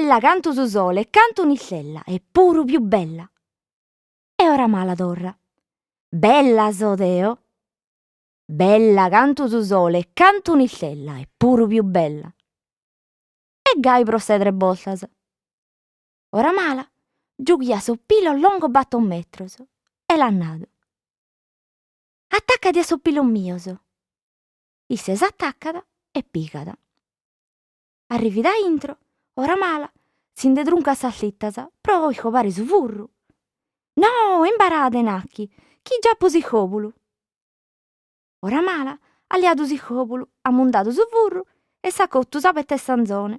Bella cantu su sole e cantu un'istella e puru pius bella. E oramala torra. Bella so deo? Bella cantu su sole e cantu un'istella e puru pius bella. E gai pro ses tres boltas. Oramala giughiat sos pilos longos battor metros e l'at nadu, Attacadi a sos pilos mios. Isse s'attacat e pigat. Arrivit a intro, oramala, si nde truncat sas tittas pro iscobare su furru. No, imbarade, nachi, chi giapo s'iscobulu. Oramala at leadu s'iscobulu, at mundadu su furru e s'at cotu sa petta 'e s'anzone.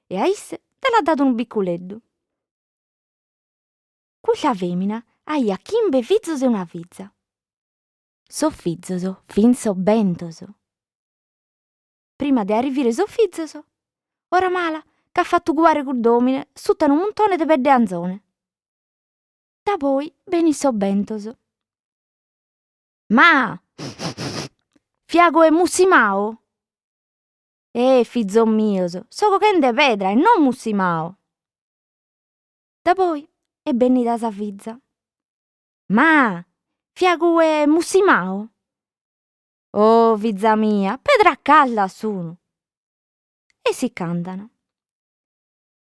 E a isse nde l'at dadu unu bicculeddu. Cussa femina aiat chimbe fizos e una fiza. Sos fizos fin sos bentos. Prima de arrivire sos fizos, oramala ch'at fatu cuare cudd'omine suta unu muntone de pedde 'e anzone. Da poi benin sos bentos. Ma! Fiagu 'e mussimau? Eh, fizos mios, so coghende pedra e non mussimau. Da poi est bennida sa fiza. Ma! Fiagu 'e mussimau? Oh, fiza mia, pedra calla sunu! E si ch'andan.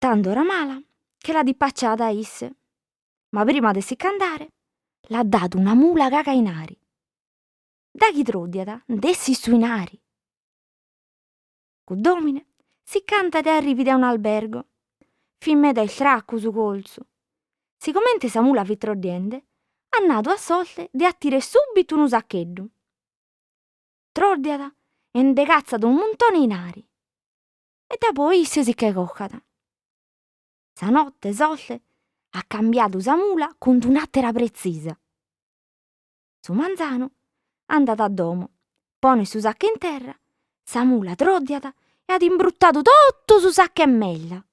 Tando oramala che l'at ispacciada isse, ma prima de si ch'andare l'at dadu una mula caga 'inari. Daghi troddiat nd'essit su 'inari. Cudd'omine si ch'andat e arrivit a un'albergo. Fit meda istraccu su colzu. Sigomente sa mula fit troddiende, at nadu a s'oste de 'attire subitu unu saccheddu. Troddiat e nde catzat unu muntone 'e 'inari. E da poi isse si che cocat. Sa notte s'oste at cambiadu sa mula cun d'un'attera pretzisa. Su manzanu andat a domo, ponet su saccu in terra, sa mula troddiat e at imbruttadu totu su saccu 'e mella.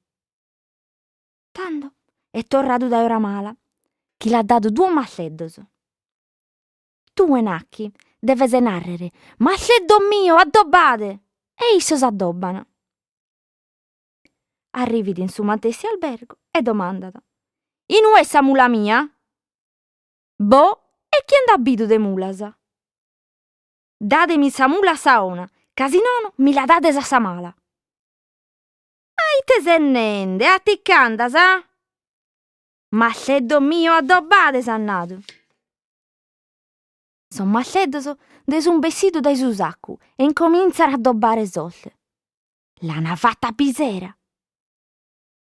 Tando est torradu dae oramala, chi l'at dadu duos masseddos. Tue, nachi, deves nàrrere, Masseddos mios, addobbade! E issos addobban. Arrivit in su matessi albergo e domandat, Inue est sa mula mia? Boh, e chie nd'at bidu de mulas? Dademi sa mula a sa 'ona, ca si nono mi la dades a sa mala. Ma ite ses nende, a ti ch'andas, ah? Masseddos mios addobbade, at nadu. Sos masseddos nde sun bessidos dae su saccu e incomintzan a addobbare s'oste. L'ana fatta a bisera.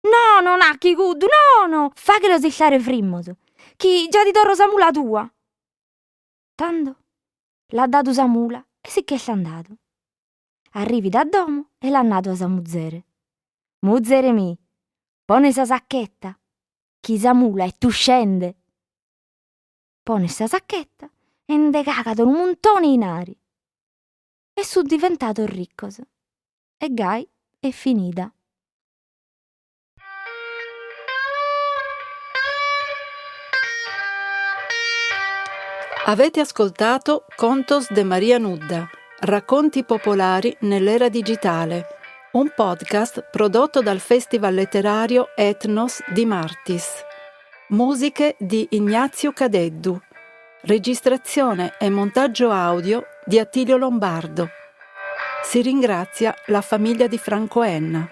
Nono, nachi cuddu, nono, faghelos istare frimmos, chi già ti torro sa mula tua. Tando l'at dadu sa mula e si ch'est andadu. Arrivit a domo e l'at nadu a sa muzere, Muzere mi', pone sa sacchetta, chi sa mula est tuscende. Ponet sa sacchetta e nde cagat unu muntone 'e 'inari. E sunt diventados riccos. E gai est finida. Avete ascoltato Contos de Maria Nudda, racconti popolari nell'era digitale, un podcast prodotto dal Festival letterario Etnos di Martis. Musiche di Ignazio Cadeddu. Registrazione e montaggio audio di Attilio Lombardo. Si ringrazia la famiglia di Franco Enna.